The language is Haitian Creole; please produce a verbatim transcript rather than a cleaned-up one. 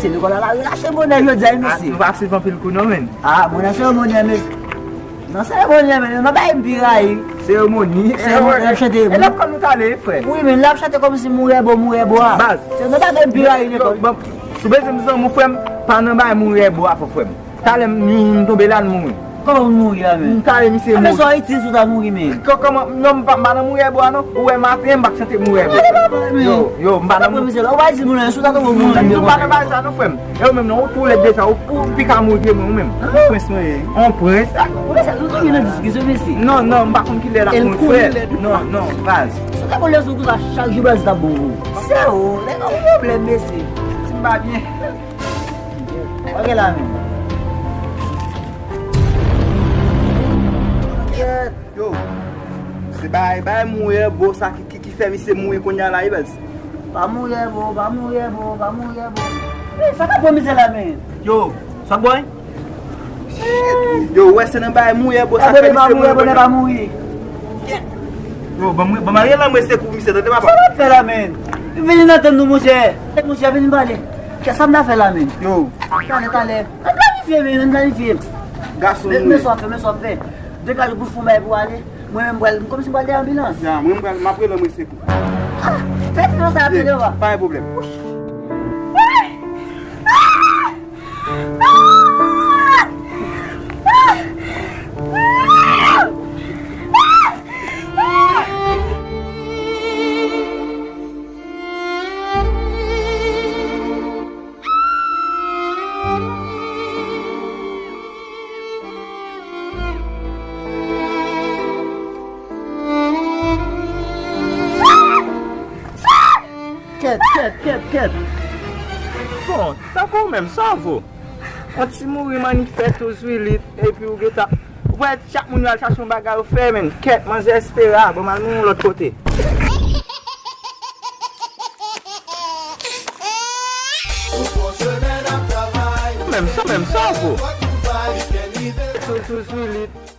Se lekòl la, la rache bonè jodi a, wi, mesye. Nou pa ap swiv anpil kou non, menn. Ah, bonè seremoni, mesye. Nan seremoni, menn, nan bagay m pi rayi. Seremoni? Seremoni, e, chante. E l ap kòm nou t ale, frè. Wi, men l ap chante kòmsi mouri bo, mouri bo a. Baz. Se nan bagay m pi rayi lekòl. Bon, si w bezwen m zanmi, frè m, pa nan bagay mouri bo a, frè m. Talè m, m tonbe la, m mouri. Kòman w mouri a, men? M talè misye mouri. Sa itil si w ta mouri, men. Kò-, kòman, non, m pa, m pa nan mouri bo a, non. Ou wè maten, m pa k chante mouri bo. Yo, yo, m pa nan mouri. Ou pa di moun, si w ta tonbe, w mouri. M pa nan bagay sa, non, frè m. E ou menm, non, ou tou lèd deja, ou, ou pi ka mouri ke mwen, ou menm. Ou prens mwen ye. On prens. Ou wè sa, nou tonbe nan diskisyon, mesye. Non, non, m pa konn kilè l ap mouri, frè. Non, non, baz. Si w ta konn lè sou kou sa, chak jou baz t ap bon pou ou. Se ou, nèg, ou pwoblèm, mesye. Si m pa byen. Ok la menm. Yo, se bay, bay mouri bo sa ki, ki, ki fè misye mouri kounye a la, wi, baz. Pa mouri bo, pa mouri bo, pa mouri bo. Men, sa k ap pran mizè la, men? Yo, sa k bòy? Yo, wè, se nan bay mouri bo sa k fè misye mouri kounye a. Yo, ban mwen, ban mwen lan mwen se kou misye, tande papa. Sa w ap fè la, men? Vini nan tann nou, monchè. Monchè, vini pale. Kè sa m ta fè la, men? Yo. Talè, talè. Ann planifye, men, ann planifye. Gason nou ye. Men sa w ap fè, men sa w ap fè. Degaje pou fon bay pou ale. Mwen menm pral, kòmsi m pral dèyè anbilans. Ya, mwen m pral, m ap rele mwen se kou. Ah, fè ti sa ap rele w a. Pa gen pwoblèm. Kèt, kèt, kèt, kèt. Bon, tankou w menm, sa w vo? On ti mouri manifè tou zwilit, epi w gentan. Ou wè, chak moun yo al chache yon bagay yo fè, menn. Kèt, manzè Estera, bon, m al mouri yon lòt kote. Ou menm, sa, menm, sa, vo. Tou, tou zwilit.